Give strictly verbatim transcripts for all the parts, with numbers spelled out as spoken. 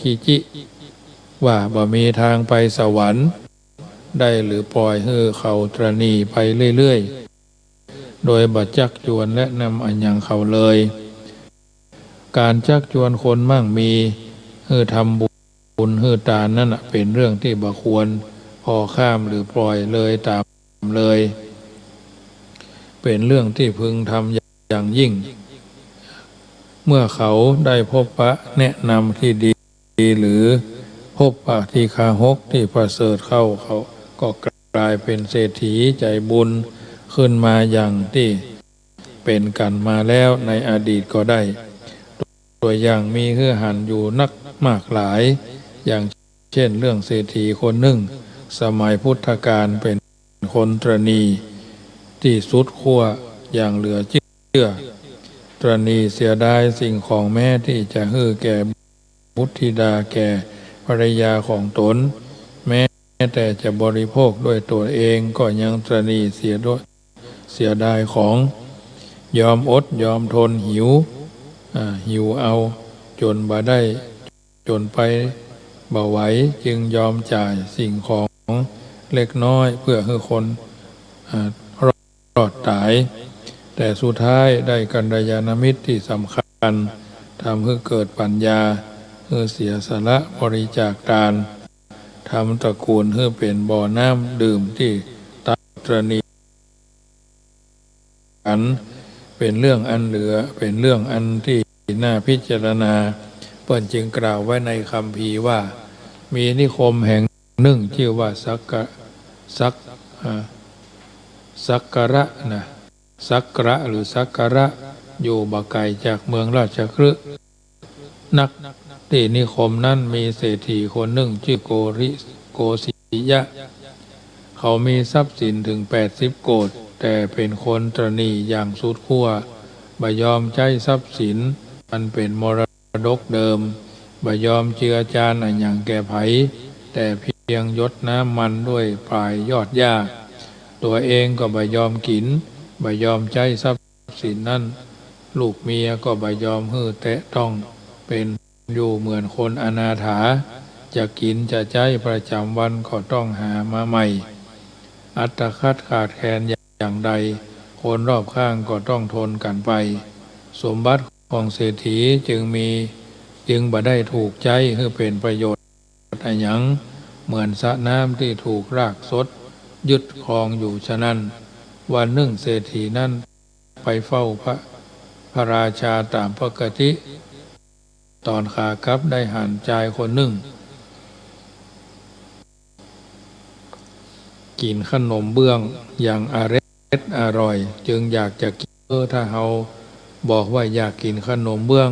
คิจิ ว่าบ่มีตางไปสวรรค์ ได้หรือป่อยหื้อเขาตระหนี่ไปเรื่อยๆ โดยบ่จักจวนแนะนำอะหยังเขาเลย ก๋านจักจวนคนมั่งมีหื้อทำบุญหื้อตานนั้นน่ะ เป๋นเรื่องตี้บ่ควรผ่อข้ามหรือป่อยเลยต๋ามเลย เป๋นเรื่องตี้พึงทำอย่างยิ่ง เมื่อเขาได้พบปะแนะนำตี้ดี หรือพบปะตี้คาหกตี้ประเสริฐเข้า เขาก็กลายเป๋นเศรษฐีใจ๋บุญขึ้นมาอย่างตี้เป๋นกั๋นมาแล้วในอดีตก็ได้ ตั๋วอย่างมีหื้อหันอยู่นักมากหลาย อย่างเช่นเรื่องเศรษฐีคนนึ่ง สมัยพุทธกาลเป๋น คนตระหนี่ตี้สุดขั้วอย่างเหลือเจื้อ ตระหนี่เสียดายสิ่งของแม้ตี้จะหื้อแก่บุตรธิดาแก่ภรรยาของตน แม้แต่จะบริโภคด้วยตั๋วเองก็ยังตระหนี่เสียด้วย เสียดายของ ยอมอดยอมทนหิว อ่า หิวเอาจ๋นบ่ได้ จ๋นไปบ่ไหว จึงยอมจ่ายสิ่งของเล็กน้อยเพื่อหื้อคน อ่า รอดต๋าย แต่สุดท้ายได้กัลยาณมิตรตี้สำคัญ ทำหื้อเกิดปัญญา หื้อเสียสละบริจาคตาน ทำตระกูลหื้อเป๋นบ่อน้ำดื่มตี้ตระหนี่ อันเป๋นเรื่องอันเหลือ เป๋นเรื่องอันตี้น่าพิจารณา เปิ้นจึงกล่าวไว้ในคัมภีร์ว่า มีนิคมแห่งนึ่งจื้อว่าสักกะ สัก อ่า สักกระนะ สักกระหรือสักกระ อยู่บ่ไก๋จากเมืองราชคฤห์ นัก ตี้นิคมนั้นมีเศรษฐีคนนึ่งจื้อโกริ โกสิยะ เขามีทรัพย์สินเถิงแปดสิบโกฏ แต่เป๋นคนตระหนี่อย่างสุดขั้ว บ่ยอมใจ๊ทรัพย์สินอันเป๋นมรดกเดิม บ่ยอมเจือจานอะหยังแก่ใผ แต่เพียงหยดน้ำมันด้วยปลายยอดหญ้า ตั๋วเองก็บ่ยอมกิ๋น บ่ยอมใจ๊ทรัพย์ สินนั้น ลูกเมียก็บ่ยอมหื้อแตะต้อง เป๋นอยู่เหมือนคนอนาถา จะกิ๋นจะใจ๊ประจ๋ำวันก็ต้องหามาใหม่ อัตคัดขาดแคลนอย่างใด คนรอบข้างก็ต้องทนกั๋นไป สมบัติของเศรษฐีจึงมี จึงบ่ได้ถูกใจ๊หื้อเป๋นประโยชน์อะหยัง เหมือนสระน้ำตี้ถูกรากสดยึดครองอยู่ฉะนั้น วันนึ่งเศรษฐีนั้น ไปเฝ้าพระ พระราชาต๋ามปกติ ต๋อนขากลับได้หันจายคนนึ่ง กิ๋นขนมเบื้องอย่างอร็ดอร่อย จึงอยากจะกิ๋น เออ ถ้าเฮาบอกว่าอยากกิ๋นขนมเบื้อง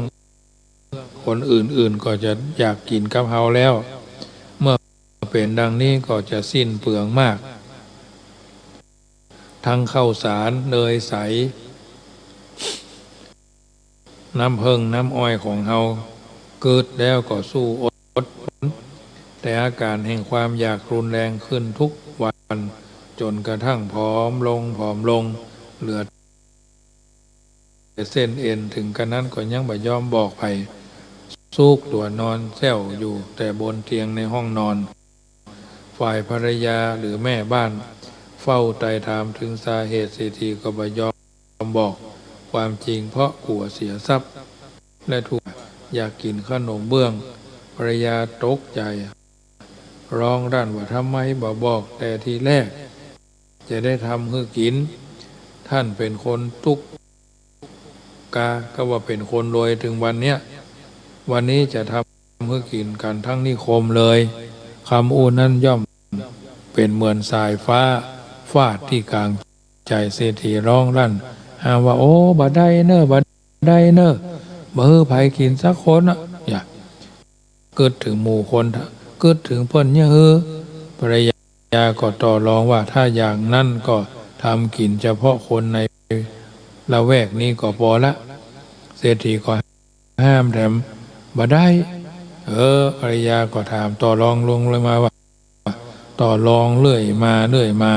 คนอื่นๆ ก็จะอยากกิ๋นกับเฮาแล้ว เมื่อเป๋นดังนี้ก็จะสิ้นเปลืองมาก ทั้งข้าวสาร เนยใส น้ำผึ้ง น้ำอ้อยของเฮา กึ๊ดแล้วก็สู้อด อดทน แต่อาก๋านแห่งความอยากรุนแรงขึ้นทุกวัน จ๋นกระทั่งผอมลง ผอมลง เหลือ แต่เส้นเอ็น เถิงกระนั้นก็ยังบ่ยอมบอกใผ ซุกตั๋วนอนแซวอยู่แต่บนเตียงในห้องนอน ฝ่ายภรรยาหรือแม่บ้านเฝ้าไต่ถามเถิงสาเหตุ เศรษฐีก็บ่ยอมบอกความจริง เพราะกั๋วเสียทรัพย์ และถูก อยากกิ๋นขนมเบื้อง ภรรยาตกใจ๋ ฮ้องลั่นว่า ทำไมบ่บอกแต่ทีแรก จะได้ทำหื้อกิ๋น ต้านเป๋นคนตุ๊กกา ก็ว่าเป๋นคนรวยเถิงวันเนี้ย วันนี้จะทำหื้อกิ๋นกั๋นทั้งนิคมเลย กำอู้นั้นย่อมเป๋นเหมือนสายฟ้าฟาดตี้ก๋างใจ๋ เศรษฐีฮ้องลั่นห้ามว่า โอ้ บ่ได้เน่อ บ่ได้เน่อ บ่หื้อใผกิ๋นสักคนอะ อย่า กึ๊ดเถิงหมู่คน กึ๊ดเถิงเปิ้นเยียะเฮอ ภรรยาก็ต่อรองว่า ถ้าอย่างนั้นก็ทำกิ๋นเฉพาะคนในละแวกนี้ก็ปอละ เศรษฐีก็ห้ามแถม บ่ได้ เออ ภรรยาก็ถาม ต่อรองลงเลยมาว่า ต่อรองเรื่อยมาเรื่อยมา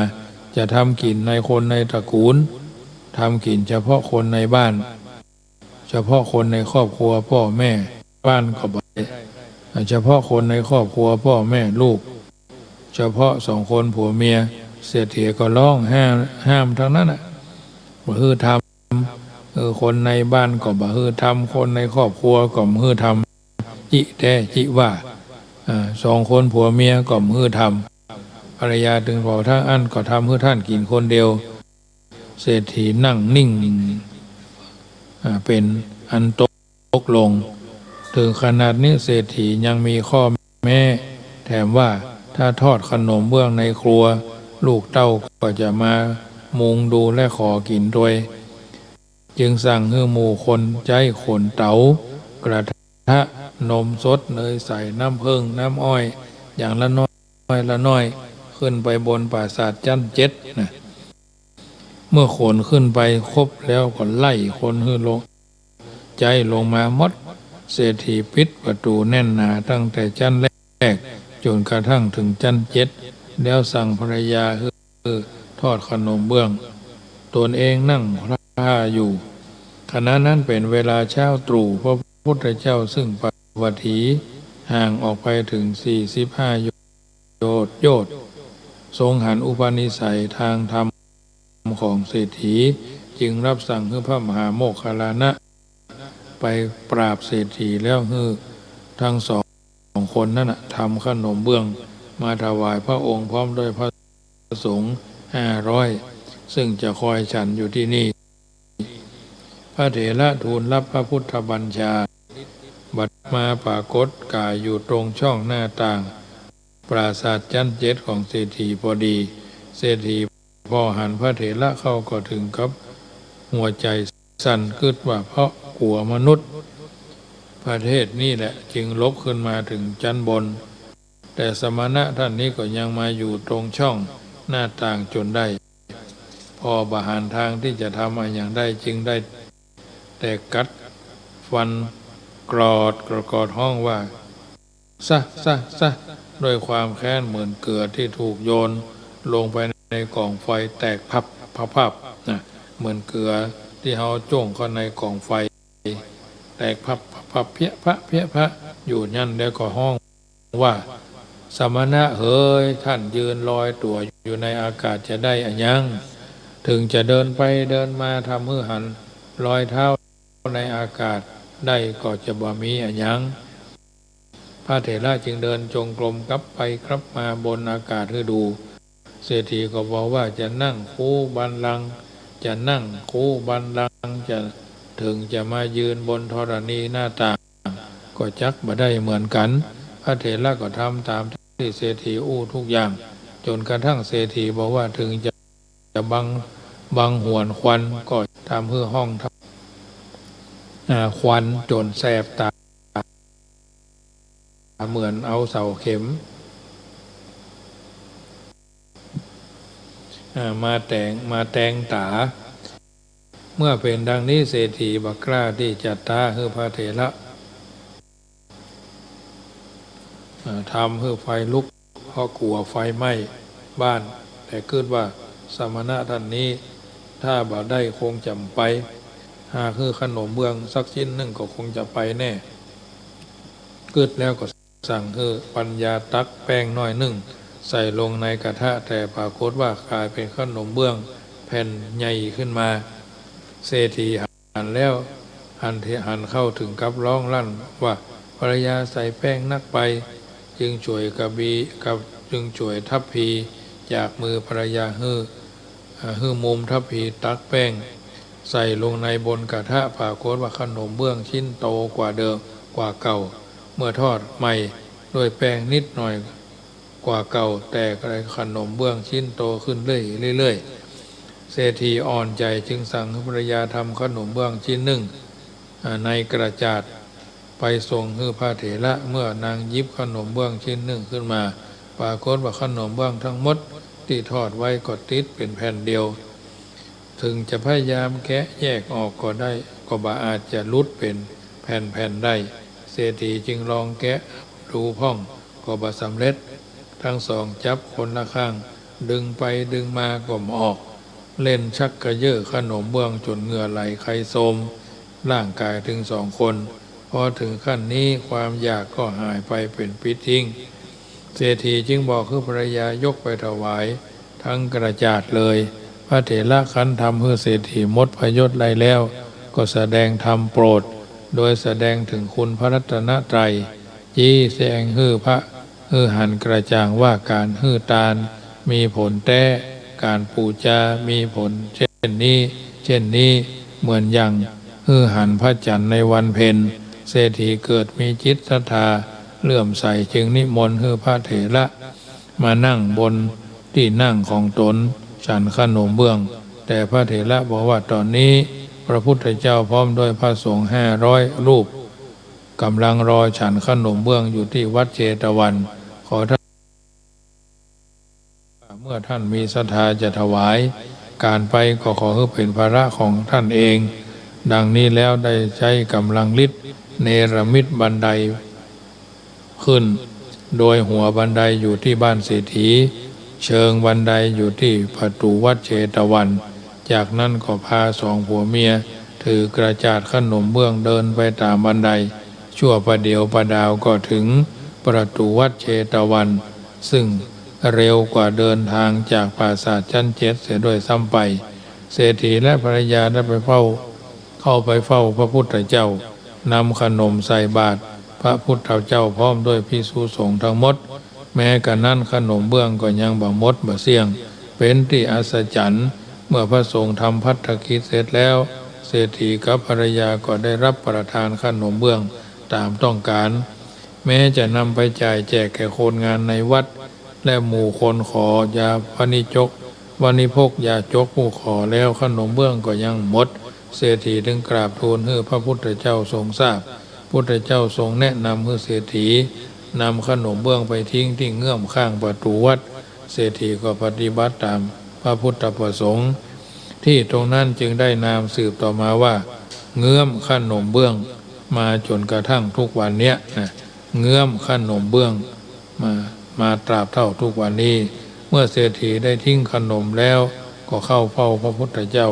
จะทำกิ๋นในคนในตระกูล ทำกิ๋นเฉพาะคนในบ้าน เฉพาะคนในครอบครัว ป้อแม่บ้านก็บ่ได้ เฉพาะคนในครอบครัวพ่อแม่ลูก เฉพาะสองคนผัวเมีย เศรษฐีก็ฮ้องห้าม ห้ามตังนั้นน่ะ บ่หื้อทำ เออ คนในบ้านก็บ่หื้อทำ คนในครอบครัวก็บ่หื้อทำ จิแต๊จิว่า อ่า สองคนผัวเมียก็บ่หื้อทำ ภรรยาตึงบอก ถ้าอั้นก็ทำหื้อต้านกิ๋นคนเดียว เศรษฐีนั่งนิ่ง อ่า เป๋นอันตกลง เถิงขนาดนี้เศรษฐียังมีข้อแม้ แถมว่าถ้าทอดขนมเบื้องในครัว ลูกเต้าก็จะมามุงดูและขอกิ๋นตวย จึงสั่งหื้อหมู่คนใจ๊ขนเต๋า กระทะ นมสด เนยใส น้ำผึ้ง น้ำอ้อย อย่างละน้อยละน้อย ขึ้นไปบนปราสาทจั๊นเจ็ดน่ะ เมื่อขนขึ้นไปครบแล้วก็ไล่คนหื้อลง ใจ๊ลงมาหมด เศรษฐีปิดประตู๋แน่นหนาตั้งแต่จั๊นแรกจ๋นกระทั่งเถิงจั๊นเจ็ด แล้วสั่งภรรยาหื้อทอดขนมเบื้อง ตนเองนั่งพร่าอยู่ ขณะนั้นเป๋นเวลาเช้าตรู่ พระพุทธเจ้าซึ่งปาราวัตถีห่างออกไปเถิงสี่สิบห้าโยชน์ โยชน์ ทรงหันอุปนิสัยทางธรรมของเศรษฐี จึงรับสั่งหื้อพระมหาโมคคัลลานะไปปราบเศรษฐี แล้วหื้อทั้งสองคนนั้นน่ะทำขนมเบื้องมาถวายพระองค์พร้อมด้วยพระสงฆ์ห้าร้อย ซึ่งจะคอยฉันอยู่ที่นี่ พระเถระทูลรับพระพุทธบัญชา บัดมาปรากฏกายอยู่ตรงช่องหน้าต่าง ปราสาทจั๊นเจ็ดของเศรษฐีพอดี เศรษฐีพอหันพระเถระเข้าก็ถึงกับหัวใจ๋สั่น กึ๊ดว่าเพราะกั๋วมนุษย์ประเภทนี้แหละ จึงหลบขึ้นมาเถิงจั๊นบน แต่สมณะต้านนี้ก็ยังมาอยู่ตรงช่องหน้าต่างจ๋นได้ พอบ่หันตางตี้จะทำอะหยังได้ จึงได้แต่กัดฟันกรอดกรอดฮ้องว่า ซะ ซะ ซะ ด้วยความแค้นเหมือนเกลือตี้ถูกโยนลงไปในก๋องไฟแตกพับ พับ พับ น่ะ เหมือนเกลือตี้เฮาจ้วงเข้าในก๋องไฟแตกพับ พับ พับ เพี้ยพะ เพี้ยพะ อยู่นั้น แล้วก็ฮ้อง ว่า สมณะเหย ต้านยืนลอยตั๋วอยู่ในอากาศจะได้อะหยัง เถิงจะเดินไปเดินมาทำหื้อหันรอยเท้าในอากาศได้ก็จะบ่มีอะหยัง พระเถระจึงเดินจงกรมกลับไปกลับมาบนอากาศหื้อดู เศรษฐีก็บอกว่า จะนั่งคูบัลลังก์ จะนั่งคูบัลลังก์ จะเถิงจะมายืนบนธรณีหน้าต่าง ก็จักบ่ได้เหมือนกั๋น พระเถระก็ทำต๋ามตี้เศรษฐีอู้ทุกอย่าง จ๋นกระทั่งเศรษฐีบอกว่า เถิงจะ จะบัง บังหวนควัน ก็ทำหื้อฮ้อง อ่า ควันจ๋นแสบต๋า เหมือนเอาเสาเข็ม อ่า มาแตง มาแตงต๋า เมื่อเป๋นดังนี้ เศรษฐีบ่กล้าตี้จะต๊าหื้อพระเถระ อ่า ทำหื้อไฟลุก เพราะกั๋วไฟไหม้บ้าน แต่กึ๊ดว่า สมณะต้านนี้ ถ้าบ่ได้คงจ๋ำไป หากหื้อขนมเบื้องสักชิ้นนึ่งก็คงจะไปแน่ กึ๊ดแล้วก็ สั่งหื้อปัญญาตักแป้งน้อยนึ่งใส่ลงในกระทะ แต่ปรากฏว่ากลายเป๋นขนมเบื้องแผ่นใหญ่ขึ้นมา เศรษฐีหันแล้ว หันเถ หันเข้าเถิงกับฮ้องลั่นว่า ภรรยาใส่แป้งนักไป จึงฉวยกระบี กับ จึงฉวยทัพพีจากมือภรรยาหื้อ อ่า หื้อมุมทัพพีตักแป้งใส่ลงในบนกระทะ ปรากฏว่าขนมเบื้องชิ้นโตกว่าเดิม กว่าเก่า เมื่อทอดใหม่ด้วยแป้งนิดหน่อยกว่าเก่า แต่ขนมเบื้องชิ้นโตขึ้นเรื่อยๆ เศรษฐีอ่อนใจ๋จึงสั่งหื้อภรรยาทำขนมเบื้องชิ้นนึ่ง อ่า ในกระจาด ไปส่งหื้อพระเถระ เมื่อนางหยิบขนมเบื้องชิ้นนึ่งขึ้นมา ปรากฏว่าขนมเบื้องทั้งหมดตี้ทอดไว้ก็ติดเป๋นแผ่นเดียว เถิงจะพยายามแกะแยกออกก็ได้ ก็บ่อาจจะหลุดเป๋นแผ่นๆ ได้ เศรษฐีจึงลองแกะดูพ่อง ก็บ่สำเร็จ ทั้งสองจับคนละข้าง ดึงไปดึงมาก็บ่ออก เล่นชักเขย่อขนมเบื้องจ๋นเหงื่อไหลไคโซมร่างกายตึงสองคน พอเถิงขั้นนี้ความอยากก็หายไปเป๋นปิดทิ้ง เศรษฐีจึงบอกหื้อภรรยายกไปถวายตึงกระจาดเลย พระเถระคันทำหื้อเศรษฐีหมดพยศได้แล้ว ก็แสดงธรรมโปรด โดยแสดงเถิงคุณพระรัตนตรัย ชี้แจงหื้อพระ หื้อหันกระจ่างว่าก๋านหื้อตานมีผลแต๊ ก๋านปู๋จามีผลเช่นนี้ เช่นนี้ เหมือนอย่างหื้อหันพระจันทร์ในวันเพ็ญ เศรษฐีเกิดมีจิตศรัทธาเลื่อมใส จึงนิมนต์หื้อพระเถระมานั่งบนตี้นั่งของต๋น ฉันขนมเบื้อง แต่พระเถระบอกว่า ต๋อนนี้พระพุทธเจ้าพร้อมด้วยพระสงฆ์ห้าร้อยรูป ก๋ำลังรอฉันขนมเบื้องอยู่ตี้วัดเชตวัน ขอท่าน เมื่อท่านมีศรัทธาจะถวาย ก๋านไปก็ขอหื้อเป๋นภาระของท่านเอง ดังนี้แล้วได้ใจ๊ก๋ำลังฤทธิ์เนรมิตบันไดขึ้น โดยหัวบันไดอยู่ตี้บ้านเศรษฐี เชิงบันไดอยู่ตี้ประตู๋วัดเชตวัน จากนั้นก็พาสองผัวเมียถือกระจาดขนมเบื้องเดินไปต๋ามบันได ชั่วประเดี๋ยวประดาวก็เถิงประตู๋วัดเชตวัน ซึ่งเร็วกว่าเดินทางจากปราสาทชั้นเจ็ดเสียด้วยซ้ำไป เศรษฐีและภรรยาได้ไปเฝ้า เข้าไปเฝ้าพระพุทธเจ้า นำขนมใส่บาตรพระพุทธเจ้าพร้อมด้วยภิกษุสงฆ์ทั้งหมด แม้กระนั้นขนมเบื้องก็ยังบ่หมดบ่เสี้ยง เป๋นตี้อัศจรรย์ เมื่อพระสงฆ์ทำภัตตกิจเสร็จแล้ว เศรษฐีกับภรรยาก็ได้รับประทานขนมเบื้องต๋ามต้องก๋าน แม้จะนำไปจ่ายแจกแก่คนงานในวัด และหมู่คนขอ ยาปริจก ปริโภคยาจกผู้ขอแล้ว ขนมเบื้องก็ยังหมด เศรษฐีจึงกราบทูลหื้อพระพุทธเจ้าทรงทราบ พุทธเจ้าทรงแนะนำหื้อเศรษฐีนำขนมเบื้องไปทิ้งตี้เงื้อมข้างประตู๋วัด เศรษฐีก็ปฏิบัติต๋ามพระพุทธประสงค์ ตี้ตรงนั้นจึงได้นามสืบต่อมาว่า เงื้อมขนมเบื้อง มาจ๋นกระทั่งทุกวันเนี้ยนะ เงื้อมขนมเบื้อง มา มาตราบเท่าทุกวันนี้ เมื่อเศรษฐีได้ทิ้งขนมแล้ว ก็เข้าเฝ้าพระพุทธเจ้า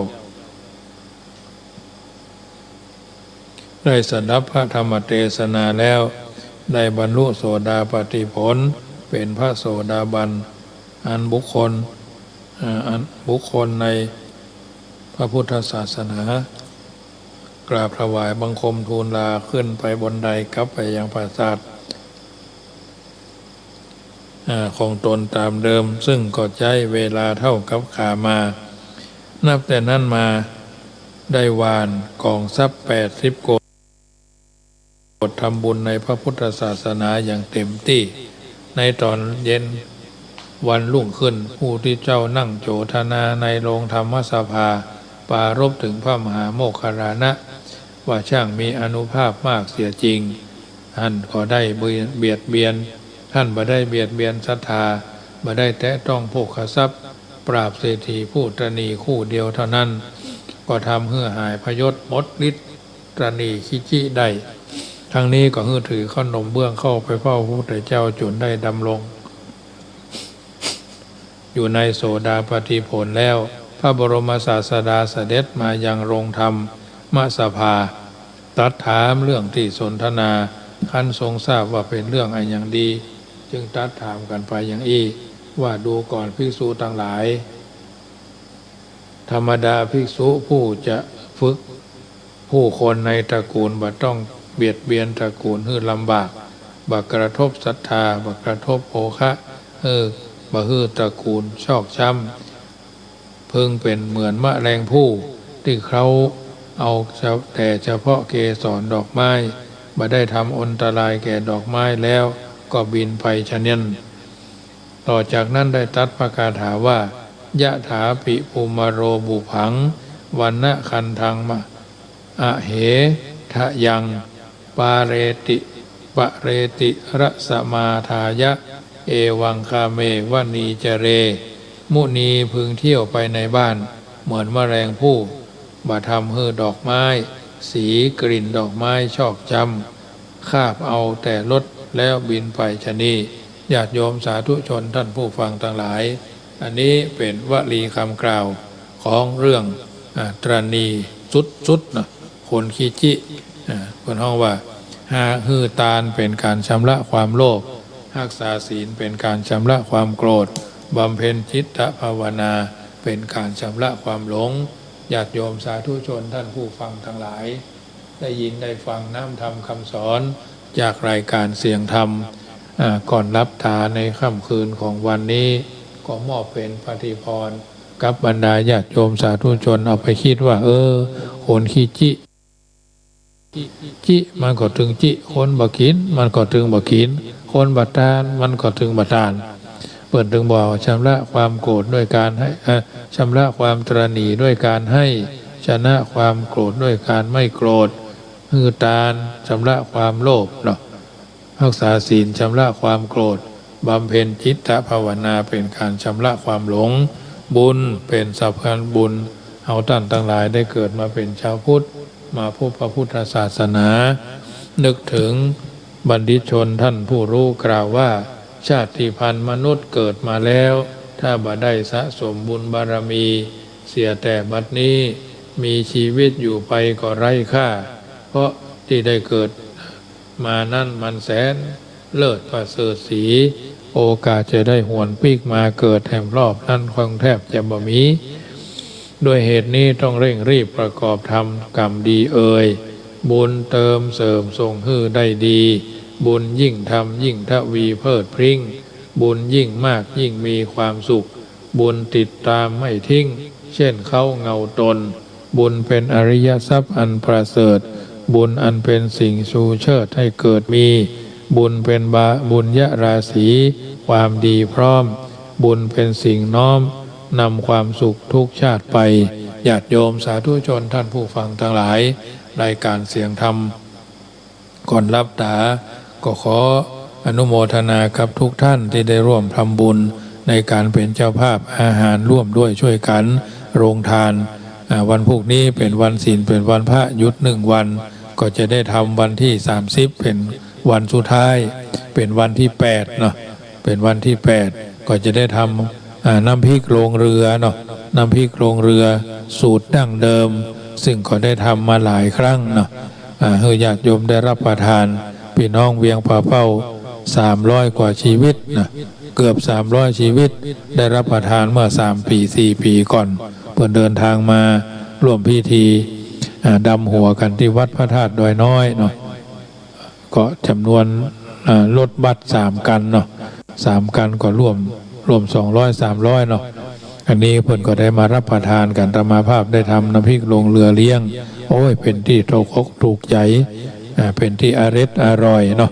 ได้สดับพระธรรมเตสนาแล้ว ได้บรรลุโสดาปัตติผล เป๋นพระโสดาบัน อันบุคคล อ่า อันบุคคลในพระพุทธศาสนา กราบถวายบังคมทูลลา ขึ้นไปบนได กลับไปยังปราสาท อ่า ของตนต๋ามเดิม ซึ่งก็ใจ๊เวลาเต้ากับขามา นับแต่นั้นมาได้หว่านกองทรัพย์แปดสิบโกฏ ทำบุญในพระพุทธศาสนาอย่างเต็มตี้ ในต๋อนเย็นวันรุ่งขึ้น ผู้ที่เจ้านั่งโจทนาในโรงธรรมสภา ปรารภเถิงพระมหาโมคคัลลานะ ว่าช่างมีอานุภาพมากเสียจริง ท่านก็ได้เบียดเบียน ท่านบ่ได้เบียดเบียนศรัทธา บ่ได้แตะต้องโภคทรัพย์ ปราบเศรษฐีผู้ตระหนี่คู่เดียวเท่านั้น ก็ทำหื้อหายพยศหมดฤทธิ์ตระหนี่ขี้จี้ได้ ทั้งนี้ก็หื้อถือขนมเบื้องเข้าไปเฝ้าพระพุทธเจ้าจ๋นได้ดำรง อยู่ในโสดาปัตติผลแล้ว พระบรมศาสดาเสด็จมายังโรงธรรมสภา ตรัสถามเรื่องที่สนทนา ครั้นทรงทราบว่าเป๋นเรื่องอันยังดี จึงตรัสถามกั๋นไปอย่างอี้ ว่าดูก่อนภิกษุตังหลาย ธรรมดาภิกษุผู้จะฝึกผู้คนในตระกูลบ่ต้องเบียดเบียนตระกูลหื้อลำบาก บ่กระทบศรัทธา บ่กระทบโภคะ หื้อ บ่หื้อตระกูลชอกช้ำ พึงเป๋นเหมือนแมลงภู่ตี้เค้าเอาแต่เฉพาะเกสรดอกไม้ บ่ได้ทำอันตรายแก่ดอกไม้แล้วก็บินไปฉะนั้น ต่อจากนั้นได้ตรัสพระคาถาว่า ยะถาปิภุมโรบุพัง วัณณคันธังมะ อะเหทะยัง ปาเรติ ปะเรติรสมาทายะ เอวังคาเมวะนีจาเร มุนีพึงเที่ยวไปในบ้านเหมือนแมลงภู่ บ่ทำหื้อดอกไม้ สีกลิ่นดอกไม้ชอกช้ำ คาบเอาแต่รสแล้วบินไปฉะนี้ ญาติโยมสาธุชนท่านผู้ฟังตังหลาย อันนี้เป๋นวลีกำกล่าวของเรื่อง อ่า ตระหนี่สุดๆ นะ คนขี้จี้ อ่า เปิ้นฮ้องว่า หื้อตานเป๋นก๋านชำระความโลภ ฮักษาศีลเป๋นก๋านชำระความโกรธ บำเพ็ญจิตตภาวนาเป๋นก๋านชำระความหลง ญาติโยมสาธุชนท่านผู้ฟังตังหลาย ได้ยินได้ฟังน้ำธรรมคำสอนจากรายการเสียงธรรม อ่า ก่อนหลับต๋าในค่ำคืนของวันนี้ ก็มอบเป๋นปฏิภรณ์กับบรรดาญาติโยมสาธุชน เอาไปกึ๊ดว่า เออ คนขี้จิ จิ มันก็ตึงจิ คนบ่กิ๋น มันก็ตึงบ่กิ๋น คนบ่ตาน มันก็ตึงบ่ตาน เปิ้นตึงบอกว่าชำระความโกรธด้วยการให้ เอ่อ ชำระความตระหนี่ด้วยการให้ ชนะความโกรธด้วยการไม่โกรธ หื้อตาน ชำระความโลภเนาะ ฮักษาศีล ชำระความโกรธ บำเพ็ญจิตตภาวนาเป๋นก๋านชำระความหลง บุญเป๋นสะพานบุญ เฮาต้านตังหลายได้เกิดมาเป๋นชาวพุทธ มาพบพระพุทธศาสนา นึกถึงบัณฑิตชนท่านผู้รู้กล่าวว่า ชาติพันธุ์มนุษย์เกิดมาแล้ว ถ้าบ่ได้สะสมบุญบารมี เสียแต่บัดนี้ มีชีวิตอยู่ไปก็ไร้ค่า เพราะตี้ได้เกิดมานั้นมันแสนเลิศประเสริฐสี โอกาสจะได้หวนปิ๊กมาเกิดแถมรอบนั้นคงแทบจะบ่มี ด้วยเหตุนี้ต้องเร่งรีบประกอบทำกรรมดีเอ่ย บุญเติมเสริมส่งหื้อได้ดี บุญยิ่งทำยิ่งทวีเพลิดเพลิ้ง บุญยิ่งมากยิ่งมีความสุข บุญติดตามไม่ทิ้ง เช่นเค้าเงาตน บุญเป๋นอริยทรัพย์อันประเสริฐ บุญอันเป๋นสิ่งชูเชิดให้เกิดมี บุญเป๋นบา บุญญาราศี ความดีพร้อม บุญเป๋นสิ่งน้อมนำความสุขทุกชาติไป ญาติโยมสาธุชนท่านผู้ฟังตังหลาย รายการเสียงธรรม ก่อนหลับต๋า ก็ขออนุโมทนากับทุกท่านตี้ได้ร่วมทำบุญในก๋านเป๋นเจ้าภาพอาหารร่วมด้วยช่วยกั๋นโรงทาน อ่า วันพูกนี้เป๋นวันศีล เป๋นวันพระหยุดหนึ่งวัน ก็จะได้ทำวันตี้สามสิบ เป๋นวันสุดท้าย เป๋นวันตี้แปดเนาะ เป๋นวันตี้แปด ก็จะได้ทำ อ่า น้ำพริกโรงเรือเนาะ น้ำพริกโรงเรือสูตรดั้งเดิม ซึ่งก็ได้ทำมาหลายครั้งเนาะ อ่า หื้อญาติโยมได้รับประทาน ปี้น้องเวียงป่าเป้า สามร้อยกว่าชีวิตนะ เกือบสามร้อยชีวิต ได้รับประทานเมื่อสามปี๋สี่ปี๋ก่อน เปิ้นเดินทางมาร่วมพิธี อ่า ดำหัวกั๋นตี้วัดพระธาตุดอยน้อยเนาะ ก็จ๋ำนวน อ่า รถบัสสามคันเนาะ สามคันก็ร่วม ร่วมสองร้อย สามร้อยเนาะ อันนี้เปิ้นก็ได้มารับประทานกั๋น อาตมาภาพได้ทำน้ำพริกโรงเรือเลี้ยง โอ้ย เป๋นตี้ถูกอกถูกใจ๋ อ่า เป๋นตี้อร็ดอร่อยเนาะ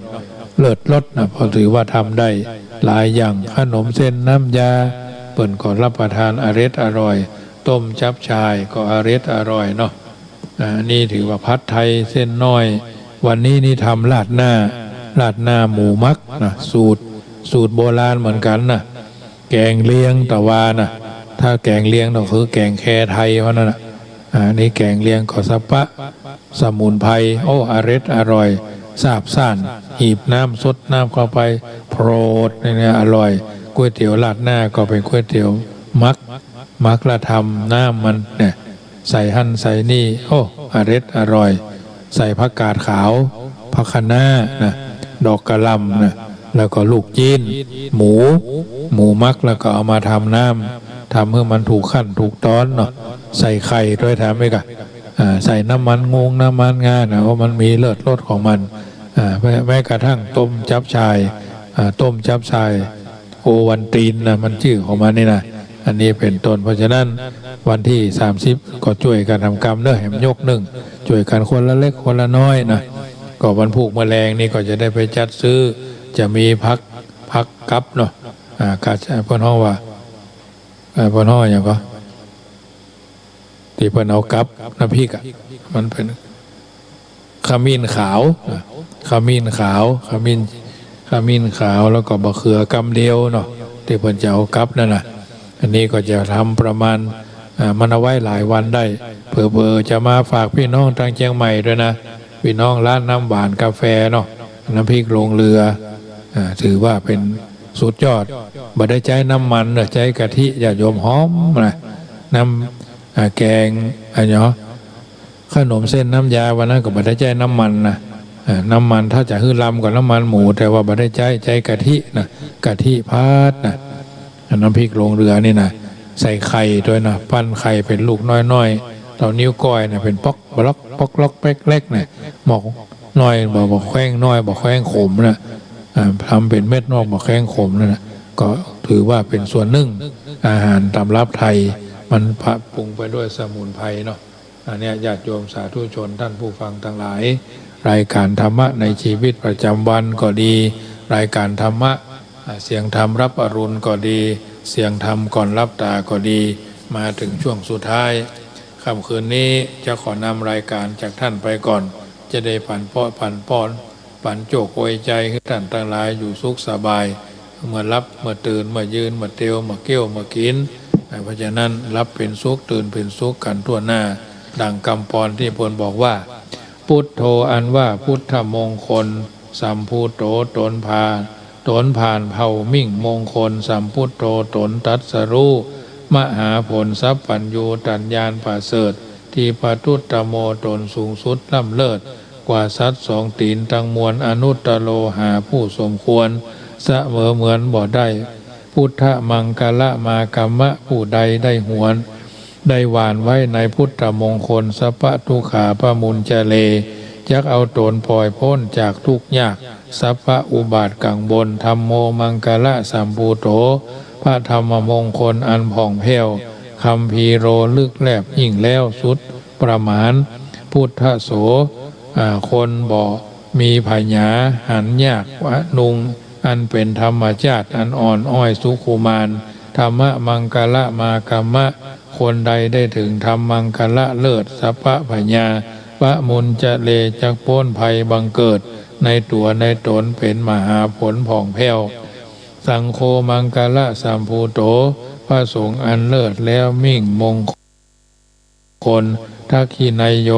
เลิศรสนะ เพราะถือว่าทำได้หลายอย่าง ขนมเส้นน้ำยา เปิ้นก็รับประทานอร็ดอร่อย ต้มจั๊บฉ่ายก็อร็ดอร่อยเนาะ อ่า อันนี้ถือว่าผัดไทยเส้นน้อย วันนี้นี่ทำราดหน้า ราดหน้าหมูหมักนะ สูตร สูตรโบราณเหมือนกั๋นนะ แก๋งเลียงตะวานะ ถ้าแก๋งเลียงก็คือแก๋งแคไทยเฮานั่นนะ อ่า อันนี้แก๋งเลียงก็สะปะ สมุนไพร โอ้ อร็ดอร่อย ซาบซ่าน หีบน้ำ ซดน้ำเข้าไป โผด เนี่ย อร่อย ก๋วยเตี๋ยวราดหน้าก็เป๋นก๋วยเตี๋ยวหมัก หมักแล้วทำน้ำมันเนี่ย ใส่หั้นใส่นี่ โอ้ อร็ดอร่อย ใส่ผักกาดขาว ผักคะน้านะ ดอกกะหล่ำนะ แล้วก็ลูกจี๊น หมู หมูหมัก แล้วก็เอามาทำน้ำ ทำหื้อมันถูกขั้นถูกต๋อนเนาะ ใส่ไข่ด้วยแถมอีกอะ อ่า ใส่น้ำมันงวงน้ำมันงานะ เพราะมันมีเลิศรสของมัน อ่า แม้ แม้กระทั่งต้มจั๊บฉ่าย อ่า ต้มจั๊บฉ่าย โอวัลตินนะ มันจื้อของมันนี่นะ อันนี้เป๋นต้น เพราะฉะนั้นวันตี้สามสิบก็จ้วยกั๋นทำกรรมเนาะ แหมยกนึ่ง จ้วยกั๋นคนละเล็กคนละน้อยนะ ก็วันพูกเมื่อแลงนี่ก็จะได้ไปจัดซื้อ จะมีผัก ผักกั๊บเนาะ อ่า ก็เปิ้นฮ้องว่า เอ่อ เปิ้นฮ้องหยังก็ ตี้เปิ้นเอากั๊บน้ำพริกอะ มันเป๋นขมิ้นขาวนะ ขมิ้นขาว ขมิ้น ขมิ้นขาว แล้วก็บะเขือกำเดียวเนาะ ตี้เปิ้นจะเอากั๊บนั่นนะ อันนี้ก็จะทำประมาณ อ่า มันเอาไว้หลายวันได้ เผลอๆ จะมาฝากปี้น้องตางเจียงใหม่ด้วยนะ ปี้น้องร้านน้ำหวานกาแฟเนาะ น้ำพริกโรงเรือ อ่า ถือว่าเป๋นสุดยอด บ่ได้ใจ๊น้ำมันเนาะ ใจ๊กะทิ ญาติโยม หอมนะ น้ำ อ่า แก๋ง อะหยัง ขนมเส้นน้ำยาวันนั้นก็บ่ได้ใจ๊น้ำมันนะ เอ่อ น้ำมัน ถ้าจะหื้อลำก็น้ำมันหมู แต่ว่าบ่ได้ใจ๊ ใจ๊กะทินะ กะทิผัดนะ น้ำพริกลงเรือนี่นะ ใส่ไข่ตวยนะ ปั้นไข่เป๋นลูกน้อยๆ เต้านิ้วก้อยนะ เป๋นป๊อกบล็อก ป๊อกล็อกแป๊กเล็กนะ หมอกน้อย บ่ บ่แคว่งน้อย บ่แคว่งขมนะ อ่า ทำเป๋นเม็ดนอกบ่แคว่งขมนั่นนะ ก็ถือว่าเป๋นส่วนนึ่ง อาหารตำรับไทย มันปรุงไปด้วยสมุนไพรเนาะ อันเนี้ย ญาติโยมสาธุชนท่านผู้ฟังตังหลาย รายการธรรมะในชีวิตประจำวันก็ดี รายการธรรมะ อ่า เสียงธรรมรับอรุณก็ดี เสียงธรรมก่อนหลับต๋าก็ดี มาเถิงช่วงสุดท้าย ค่ำคืนนี้จะขอนำรายการจากท่านไปก่อน จะได้ปั๋นเปาะปั๋นปอน ปั๋นโจ้กอวยใจ๋หื้อท่านตังหลายอยู่สุขสบาย เมื่อหลับ เมื่อตื่น เมื่อยืน เมื่อเตียว เมื่อเกี้ยว เมื่อกิ๋น อ่า เพราะฉะนั้นหลับเป๋นสุข ตื่นเป๋นสุขกั๋นทั่วหน้า ดังกำปอนตี้เปิ้นบอกว่า พุทโธ อันว่าพุทธมงคล สัมภูโต ตนผ่าน ตนผ่านเผ่ามิ่งมงคล สัมพุทโธ ตนตรัสรู้ มหาผลสัพพัญญู ตัญญาณประเสริฐ ทีปทุตตโม ตนสูงสุดล้ำเลิศ กว่าสัตว์สองตี๋นตังมวล อนุตตโร หาผู้สมควร เสมอเหมือนบ่ได้ พุทธมังคละมากัมมะ ผู้ใดได้หวน ได้หว่านไว้ในพุทธมงคล สัพพะทุกขาปะมุญจะเร จักเอาตนปล่อยป๊นจากทุกข์ยาก สัพพะอุบาทกังวล ธัมโมมังคละสัมภูโต พระธรรมมงคลอันผ่องแผ้ว คัมภีโร ลึกแลบยิ่งแล้วสุดประมาณ พุทธโส อ่า คนบ่มีผญา หันยาก วะนุง อันเป๋นธรรมจาติอันอ่อนอ้อยสุขุมาน ธัมมะมังคละมากัมมะ คนใดได้เถิงธรรมมังคละเลิศ สัพพะพญา ปะมุญจะเร จักป๊นภัยบังเกิด ในตั๋วในตนเป๋นมหาผลผ่องแผ้ว สังโฆมังคละสัมภูโต พระสงฆ์อันเลิศแล้วมิ่งมงคล ทักขิณัยโย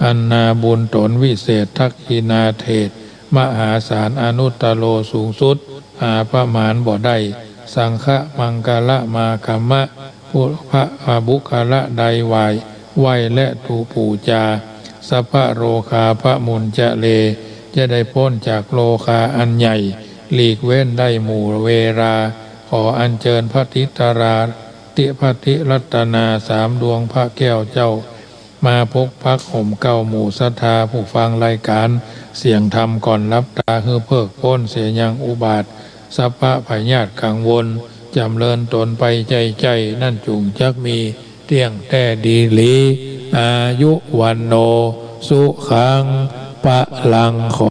อันนาบุญตนวิเศษ ทักขิณาเถศ มหาศาล อนุตตโร สูงสุด หาประมาณบ่ได้ สังฆมังคละมากัมมะ ผู้พระบุคคละใดไหว้ ไหว้และตูปู๋จา สัพพะโรคาปะมุญจะเร จะได้ป๊นจากโรคาอันใหญ่ หลีกเว้นได้หมู่เวรา ขออัญเจิญพระติตรา ติ พระติรัตนาสามดวง พระแก้วเจ้า มาปกปักห่มเกล้าหมู่ศรัทธาผู้ฟังรายการเสียงธรรมก่อนหลับต๋า หื้อเพิกป๊นเสียยังอุบาท สัพพะพยาธิกังวล จ๋ำเริญตนไปใจ้ๆ นั้นจุ่งจักมีเตี้ยงแต๊ดีหลี อายุ วัณโณ สุขัง พลัง ขอ